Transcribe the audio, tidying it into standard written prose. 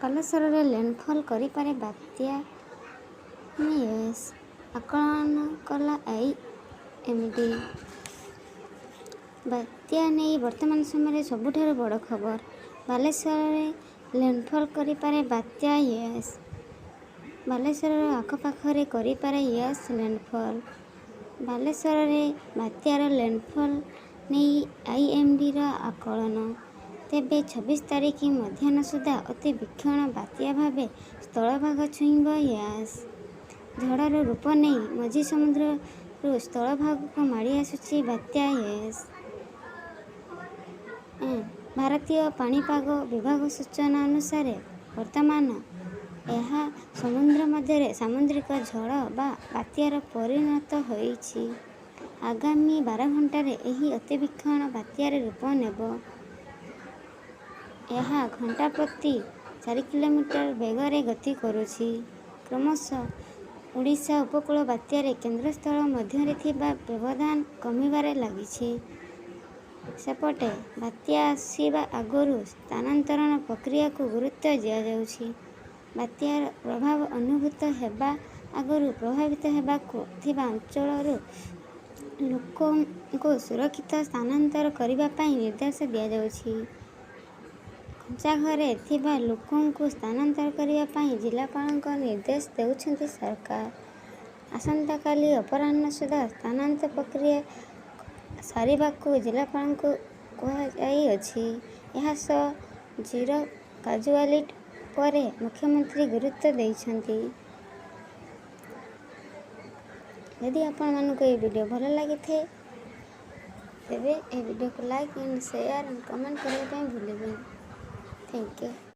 ବାଲେଶ୍ୱରରେ ଲ୍ୟାଣ୍ଡଫଲ୍ କରିପାରେ ବାତ୍ୟା ୟାସ୍, ଆକଳନ କଲା ଆଇଏମଡି। ବାତ୍ୟା ନେଇ ବର୍ତ୍ତମାନ ସମୟରେ ସବୁଠାରୁ ବଡ଼ ଖବର। ବାଲେଶ୍ୱରରେ ଲ୍ୟାଣ୍ଡଫଲ୍ କରିପାରେ ବାତ୍ୟା ୟାସ୍। ବାଲେଶ୍ୱରର ଆଖପାଖରେ କରିପାରେ ୟାସ୍ ଲ୍ୟାଣ୍ଡଫଲ୍। ବାଲେଶ୍ୱରରେ ବାତ୍ୟାର ଲ୍ୟାଣ୍ଡଫଲ୍ ନେଇ ଆଇଏମଡିର ଆକଳନ। ତେବେ 26 ତାରିଖ ମଧ୍ୟାହ୍ନ ସୁଦ୍ଧା ଅତି ଭୀଷଣ ବାତ୍ୟା ଭାବେ ସ୍ଥଳଭାଗ ଛୁଇଁବ ୟାସ୍। ଝଡ଼ର ରୂପ ନେଇ ମଝି ସମୁଦ୍ରରୁ ସ୍ଥଳଭାଗକୁ ମାଡ଼ି ଆସୁଛି ବାତ୍ୟା ୟାସ୍। ଭାରତୀୟ ପାଣିପାଗ ବିଭାଗ ସୂଚନା ଅନୁସାରେ, ବର୍ତ୍ତମାନ ଏହା ସମୁଦ୍ର ମଧ୍ୟରେ ସାମୁଦ୍ରିକ ଝଡ଼ ବା ବାତ୍ୟାର ପରିଣତ ହୋଇଛି। ଆଗାମୀ 12 ଘଣ୍ଟାରେ ଏହି ଅତିଭୀଷଣ ବାତ୍ୟାରେ ରୂପ ନେବ। ଏହା ଘଣ୍ଟା ପ୍ରତି 4 କିଲୋମିଟର ବେଗରେ ଗତି କରୁଛି। କ୍ରମଶଃ ଓଡ଼ିଶା ଉପକୂଳ ବାତ୍ୟାର କେନ୍ଦ୍ରସ୍ଥଳ ମଧ୍ୟରେ ଥିବା ବ୍ୟବଧାନ କମିବାରେ ଲାଗିଛି। ସେପଟେ ବାତ୍ୟା ଆସିବା ଆଗରୁ ସ୍ଥାନାନ୍ତରଣ ପ୍ରକ୍ରିୟାକୁ ଗୁରୁତ୍ୱ ଦିଆଯାଉଛି। ବାତ୍ୟାର ପ୍ରଭାବ ଅନୁଭୂତ ହେବା ଆଗରୁ ପ୍ରଭାବିତ ହେବାକୁ ଥିବା ଅଞ୍ଚଳରୁ ଲୋକଙ୍କୁ ସୁରକ୍ଷିତ ସ୍ଥାନାନ୍ତର କରିବା ପାଇଁ ନିର୍ଦ୍ଦେଶ ଦିଆଯାଉଛି। କଞ୍ଚା ଘରେ ଥିବା ଲୋକଙ୍କୁ ସ୍ଥାନାନ୍ତର କରିବା ପାଇଁ ଜିଲ୍ଲାପାଳଙ୍କୁ ନିର୍ଦ୍ଦେଶ ଦେଇଛନ୍ତି ସରକାର। ଆସନ୍ତାକାଲି ଅପରାହ୍ନ ସୁଦ୍ଧା ସ୍ଥାନାନ୍ତର ପ୍ରକ୍ରିୟା ସାରିବାକୁ ଜିଲ୍ଲାପାଳଙ୍କୁ କୁହାଯାଇଛି। ଏହାସହ ଜିରୋ କାଜୁଆଲିଟି ଉପରେ ମୁଖ୍ୟମନ୍ତ୍ରୀ ଗୁରୁତ୍ୱ ଦେଇଛନ୍ତି। ଯଦି ଆପଣମାନଙ୍କୁ ଏହି ଭିଡ଼ିଓ ଭଲ ଲାଗିଥାଏ, ତେବେ ଏହି ଭିଡ଼ିଓକୁ like and share and comment କରିବା ପାଇଁ ଭୁଲିବେନି। Thank you.